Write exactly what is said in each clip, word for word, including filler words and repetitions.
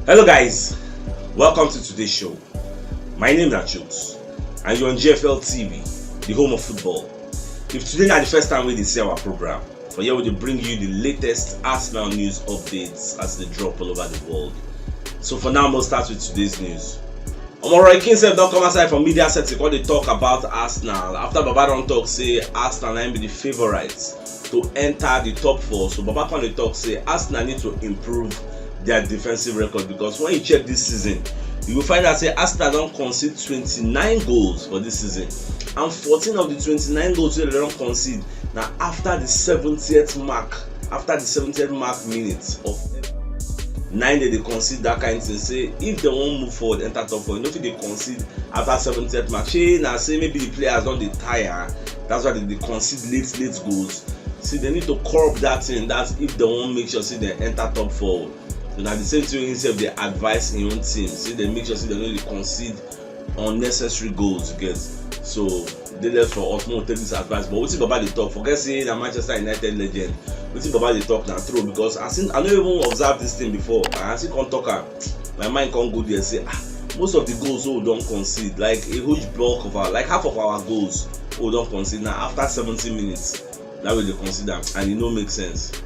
Hello guys, welcome to today's show. My name is Chooks and you're on G F L T V, the home of football. If today na the first time wey you dey see our program, for here we dey bring you the latest Arsenal news updates as they drop all over the world. So for now, we'll start with today's news. Omo, Roy Keane sef don come outside for media setting come dey talk about Arsenal after Baba don talk say Arsenal na im be the favourites to enter the top four. So Baba come dey talk say Arsenal need to improve their defensive record, because when you check this season, you go find out say Arsenal don concede twenty-nine goals for this season, and fourteen of the twenty-nine goals wey dem don concede na after the seventieth mark, after the seventieth mark minute of nine. Dem dey concede that kind thing, say if dem wan move forward enter top four, you no fit dey concede after seventieth mark. Shey na say maybe the players don dey tire, that's why dem dey concede late late goals? See, dem need to curb that thing, that's if dem wan make sure say dem enter top four. So na the same thing wey himself dey advise im own team, say dem make sure say dem no dey concede unnecessary goals, you get? So dey left for us, make we take this advice. But wetin Baba dey talk, forget say na Manchester United legend. Wetin Baba dey talk na true, because I still, I no even observe this thing before, and I still come talk am. My mind come go there, say, ah, most of the goals wey we don concede, like a huge bulk of our, like half of our goals wey we don concede na after seventy minutes, that wey dem concede am, and e no make sense.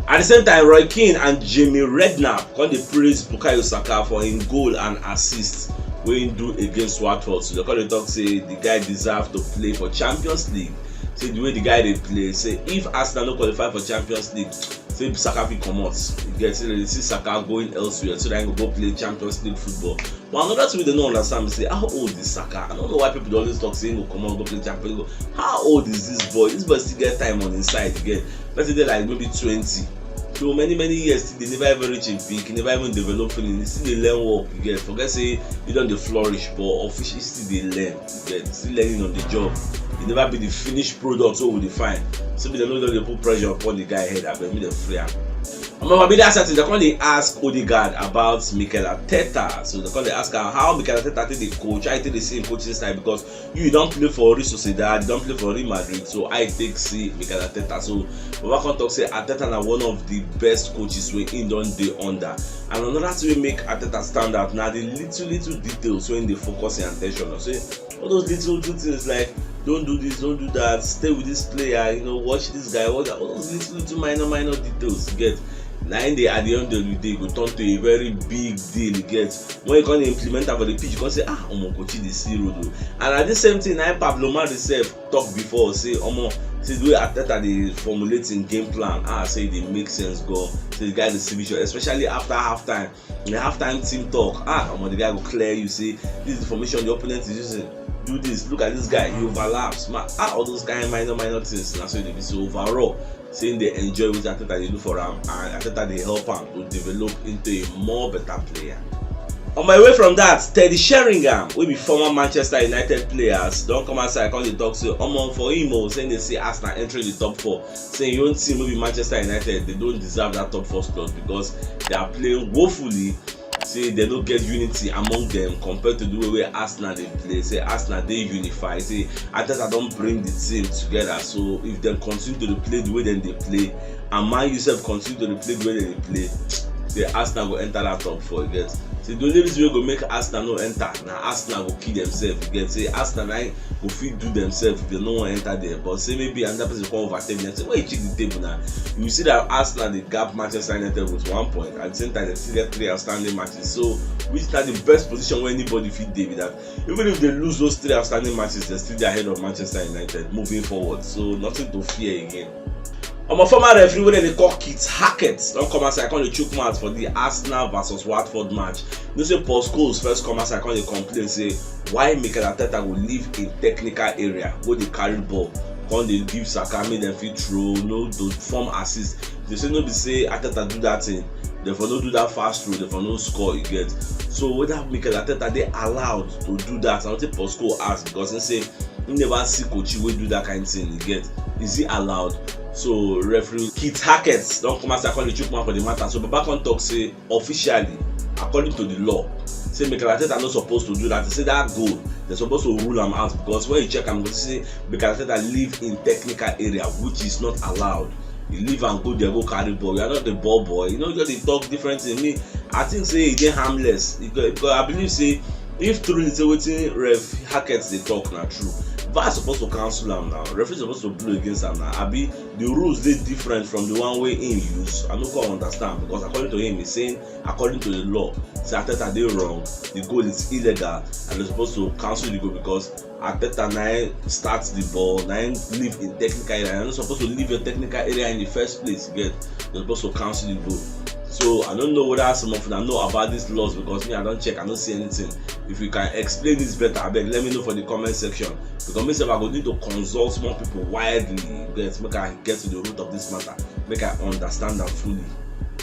At the same time, Roy Keane and Jamie Redknapp come dey praise Bukayo Saka for im goal and assist wey im do against Watford. So dem come dey talk say the guy deserve to play for Champions League. Say the way the guy dey play, say if Arsenal no qualify for Champions League, say Saka fit comot. You get? Say dem dey see Saka going elsewhere so that he go go play Champions League football. But another thing wey dem no understand be say, how old is Saka? I don't know why people dey always talk say he go comot go play Champions League. How old is this boy? This boy still get time on his side, you get? Person dey like maybe twenty. So many many years still dey never even reach im peak, he never even develop finish, he still dey learn work, you get? Forget say he don dey flourish, but officially still dey learn, you get? Still learning on the job. He never be the finished product wey we dey find. So make dem no just dey put pressure upon the guy head, abeg, make dem free am. Omo, for media setting, dem come dey ask Odegaard about Mikel Arteta. So dem come dey ask am how Mikel Arteta take dey coach, how he take dey see im coaching style, because you, you don play for Real Sociedad, you don play for Real Madrid, so how you take see Mikel Arteta? So Baba come talk say Arteta na one of the best coaches wey im don dey under. And another thing wey make Arteta stand out na the little little details wey im dey focus im attention on. Say all those little little things like, don't do this, don't do that, stay with this player, you know, watch this guy, watch that, all those little little minor minor details, you get? Na im dey, at the end of the day, go turn to a very big deal, you get? When you come dey implement am for the pitch, you come say, ah, omo, coach dey see road o. And at the same thing, na im Pablo Mari sef talk before, say, omo, see the way Arteta dey formulate im game plan, ah, say e dey make sense, go, say the guy dey see vision, especially after half time. In the half time team talk, ah, omo, the guy go clear you, say this is the formation the opponent is using, do this, look at this guy, he overlaps, man, ah, all those kind minor minor things. Na so e dey be. So overall, say im dey enjoy wetin Arteta dey do for am, and Arteta dey help am to develop into a more better player. On my way from that, Teddy Sheringham, wey be former Manchester United players, don come outside come dey talk say, omo, for him o, say im dey see Arsenal entering the top four, say im own team wey be Manchester United, they don't deserve that top four spot because they are playing woefully. Say they no get unity among them compared to the way wey Arsenal dey play. Say Arsenal dey unified. Say Arteta don bring the team together. So if dem continue to dey play the way dem dey play, and Man U sef continue to dey play the way dem dey play, say Arsenal go enter that top four, you get? Say the only reason wey go make Arsenal no enter na Arsenal go kill themselves, you get? Say Arsenal na im go fit do themselves if dem no wan enter there. But say maybe another person come overtake them. Say when you check the table now, you see that Arsenal dey gap Manchester United with one point. At the same time, they still get three outstanding matches. So which na the best position wey anybody fit dey be that. Even if they lose those three outstanding matches, they're still ahead of Manchester United moving forward. So nothing to fear again. Omo, former referee wey dem dey call Keith Hackett don come outside come dey chook mouth for the Arsenal versus Watford match. You know say Paul Scholes first come outside come dey complain say why Mikel Arteta go leave im technical area go dey carry ball, come dey give Saka make dem fit throw, no, to form assist. They say no be say Arteta do that thing, dem for no do that fast throw, dem for no score, you get? So whether Mikel Arteta dey allowed to do that, na wetin Paul Scholes ask, because he say he never see coach wey do that kind thing, you get? Is he allowed? So referee Keith Hackett don come outside come dey chook mouth for the matter. So Baba come talk say officially, according to the law, say Mikel Arteta no suppose to do that. He say that goal, they suppose to rule am out, because when you check am, you go see say Mikel Arteta leave im technical area, which is not allowed. You leave and go there, go carry ball. You are not the ball boy. You know, just dey talk different thing. Me, I think say e dey harmless because I believe say if truly say wetin Ref Hackett dey talk na true, VAR suppose to cancel am now. Referee suppose to blow against am now. Abi the rules dey different from the one wey im use? I no come understand because according to him, he's saying according to the law, say Arteta dey wrong, the goal is illegal, and dem suppose to cancel the goal because Arteta na im start the ball, na im leave in technical area. You're not supposed to leave your technical area in the first place. You get, you're supposed to cancel the goal. So I don't know whether some of them know about these laws because me, I don't check, I don't see anything. If you can explain this better, I beg, let me know for the comment section. Because myself, I go need to consult more people widely. You get, make I get to the root of this matter, make I understand them fully.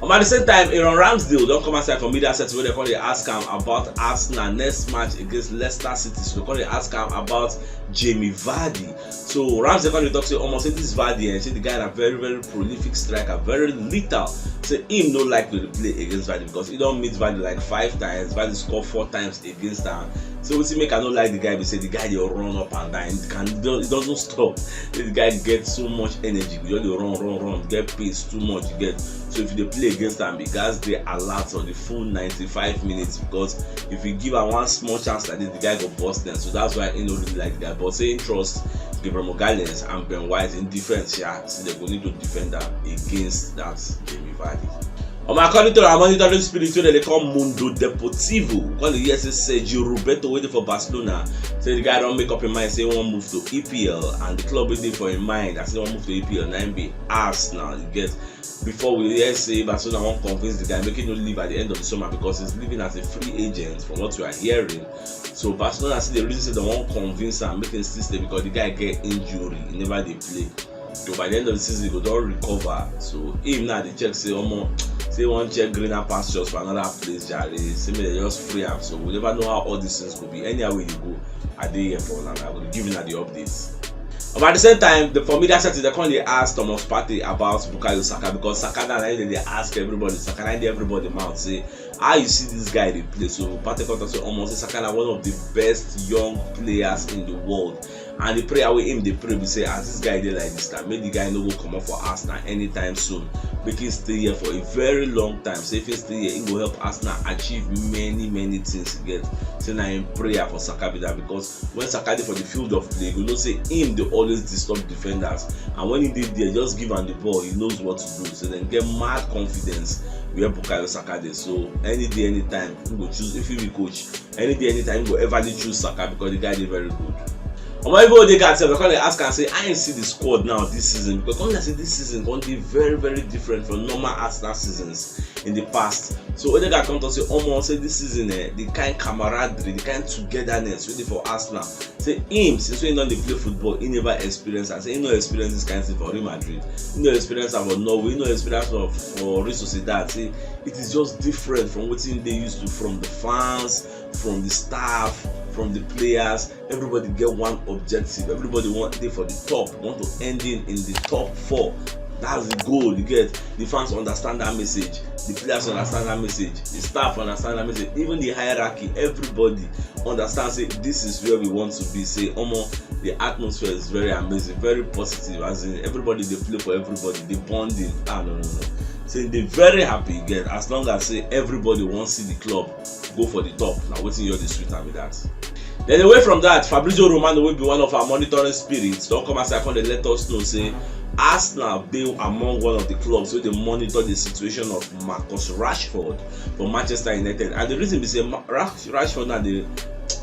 Um, at the same time, Aaron Ramsdale don come outside for media set wey dem come dey ask am about Arsenal next match against Leicester City. So dem come dey ask am about Jamie Vardy. So Ramsdale come dey talk say, omo, say this Vardy, eh, say the guy na very, very prolific striker, very lethal. Say him no like to dey play against Vardy because he don meet Vardy like five times. Vardy score four times against am. So wetin make I no like the guy be say the guy dey run up and down. He can, he doesn't stop. The guy get so much energy, he just dey run, run, run, get pace too much, you get. So if you dey play against am, you gats dey alert for the full ninety-five minutes because if you give am one small chance like this, the guy go burst dem. So that's why he no really like the guy. But say he trust Gabriel Magalhaes and Ben White in defense, yeah, so they go need to defend am against that Jamie Vardy. Um, according to our monitoring spirit wey dem dey call Mundo Deportivo, come dey hear say Sergio Roberto wey dey for Barcelona, say the guy don make up him mind say he wan move to E P L, and the club wey dey for him mind as he wan move to E P L na im be Arsenal. You get, before we hear say Barcelona wan convince the guy make he no leave at the end of the summer because he's leaving as a free agent from what we are hearing. So Barcelona still dey reason say dem wan convince am make him still stay because the guy get injury, he never dey play. So by the end of the season, he go don recover. So him now dey check say, omo, say he wan check greener pastures for another place, jare. Say make dem just free am. So we never know how all these things go be. Anyhow wey you go, I dey here for una. I go dey give una the updates. But at the same time, the for media settings, dem come dey ask Thomas Partey about Bukayo Saka because Saka na him dem dey ask everybody. Saka na him dey everybody mouth say, how you see this guy dey play? So Partey come talk say, omo, say Saka na one of the best young players in the world. And the prayer wey him dey pray be say, as this guy dey like this now, make the guy no go comot for Arsenal anytime soon. Make him stay here for a very long time. Say if he stay here, he go help Arsenal achieve many, many things. You get, say na him prayer for Saka be that because when Saka dey for the field of play, you go know say him dey always disturb defenders. And when he dey there, just give am the ball, he knows what to do. So dem get mad confidence where Bukayo Saka dey. So any day, anytime, he go choose, if he be coach, any day, anytime, he go everly choose Saka because the guy dey very good. Omo, even Odegaard sef, dem come dey ask am say, how him see the squad now this season? Because come dey say this season come dey very, very different from normal Arsenal seasons in the past. So Odegaard come talk say, omo, say this season, eh, the kind camaraderie, the kind togetherness wey dey for Arsenal, say him, since wey he don dey play football, he never experience am. Say he no experience this kind thing for Real Madrid, he no experience am for Norway, he no experience am for, for Real Sociedad. Say it is just different from wetin he dey used to, from the fans, from the staff, from the players. Everybody get one objective. Everybody want dey for the top, want to end in, in the top four. That's the goal. You get, the fans understand that message. The players understand that message. The staff understand that message. Even the hierarchy, everybody understand say this is where we want to be. Say, omo, the atmosphere is very amazing, very positive. As in, everybody dey play for everybody. The bonding, ah, no, no, no. Say they very happy, you get, as long as say everybody wan see the club go for the top. Na wetin you dey sweet am be that. Then away from that, Fabrizio Romano, wey be one of our monitoring spirits, don come outside come dey let us know say Arsenal dey among one of the clubs wey dey monitor the situation of Marcus Rashford for Manchester United. And the reason be say Ma-, Rash-, Rashford now dey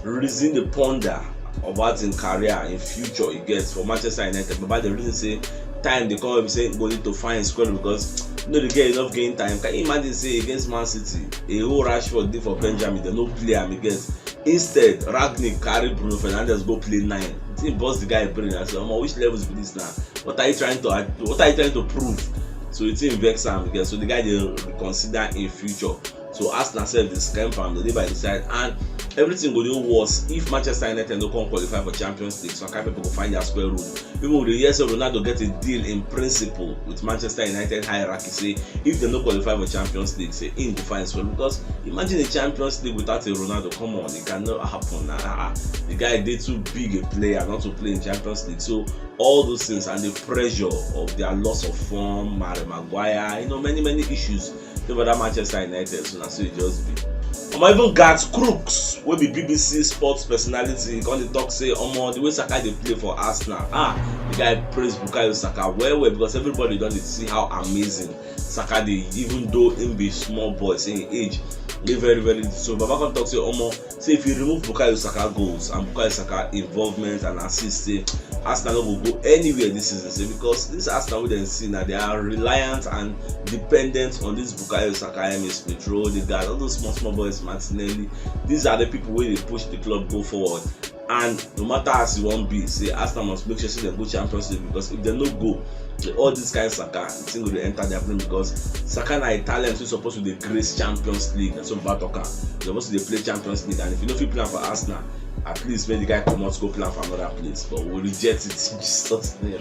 reason, dey ponder about him career, him future, you get, for Manchester United. Baba dey reason say time dey come wey be say he go need to find squad because he no dey get enough game time. Can you imagine say against Man City, a whole Rashford dey for Benjamin, dem no play am, you get. Instead, Rangnick carry Bruno Fernandes go play nine. The thing burst the guy brain. I say, omo, which levels be this now? What are you trying to, what are you trying to prove? So the thing vex am, you get. So the guy dey reconsider him future. So Arsenal sef dey scamp am, dem dey by the side, and everything go dey worse if Manchester United no come qualify for Champions League. Some kind people go find their square root. People dey hear say Ronaldo get a deal in principle with Manchester United hierarchy. Say if dem no qualify for Champions League, say him go find square root. Because imagine a Champions League without a Ronaldo. Come on, it cannot happen. Ah, ah, ah. The guy dey too big a player not to play in Champions League. So all those things and the pressure of their loss of form, Harry Maguire, you know, many, many issues. Over that Manchester United, so na so e just be. Omo, even Garth Crooks, wey be B B C sports personality, come dey talk say, omo, the way Saka dey play for Arsenal, ah, the guy praise Bukayo Saka well well, because everybody don dey see how amazing Saka dey, even though him be small boy, say him age dey very very little. So Baba come talk say, omo, say if you remove Bukayo Saka goals and Bukayo Saka involvement and assist, say Arsenal no go go anywhere this season. Say because this Arsenal wey dem see now, they are reliant and dependent on this Bukayo Saka, Emil Smith Rowe, Odegaard, all those small small boys, Martinelli. These are the people wey dey push the club go forward. And no matter as e wan be, say Arsenal must make sure say dem go Champions League, because if dem no go, say all this kind Saka, the thing go dey enter their brain, because Saka na a talent wey suppose to dey grace Champions League. Na so Baba talk am. E suppose to dey play Champions League, and if you no fit play am for Arsenal, at least make the guy comot go play am for another place. But we reject it in Jesus' name.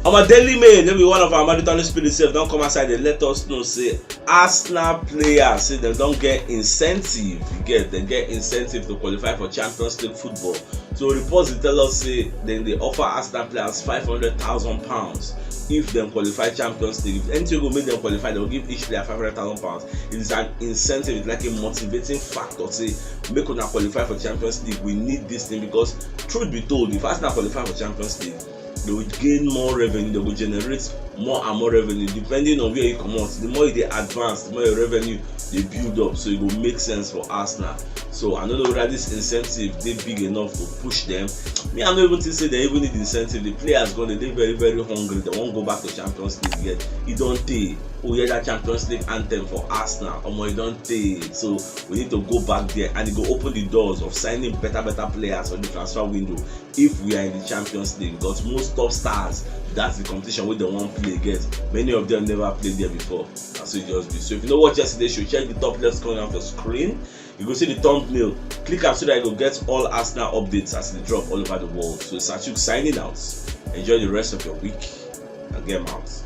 Omo, Daily Mail, no be one of our monitoring spirit sef, don come outside dey let us know say Arsenal players, say dem don get incentive. You get, dem get incentive to qualify for Champions League football. So reports dey tell us say dem dey offer Arsenal players five hundred thousand pounds if dem qualify Champions League. If anything go make dem qualify, dem go give each player five hundred thousand pounds. It is an incentive, it's like a motivating factor. Say, make una qualify for Champions League. We need this thing, because truth be told, if Arsenal qualify for Champions League, they will gain more revenue, they will generate more and more revenue depending on where you comot. The more you dey advance, the more your revenue dey build up. So e go make sense for Arsenal. So I no know whether this incentive dey big enough to push them. Me, I no even think say they even need incentive. The players go dey dey very very hungry. They wan go back to Champions League yet. E don tey we hear that Champions League anthem for Arsenal. Omo, e don tey. So we need to go back there, and e go open the doors of signing better better players for the transfer window if we are in the Champions League, because most top stars, that's the competition wey dem wan play against. Many of them never played there before. Na so e just be. So if you no watch yesterday show, check the top left corner of your screen. You go see the thumbnail. Click am so that you go get all Arsenal updates as they drop all over the world. So it's Achuk signing out. Enjoy the rest of your week and get out.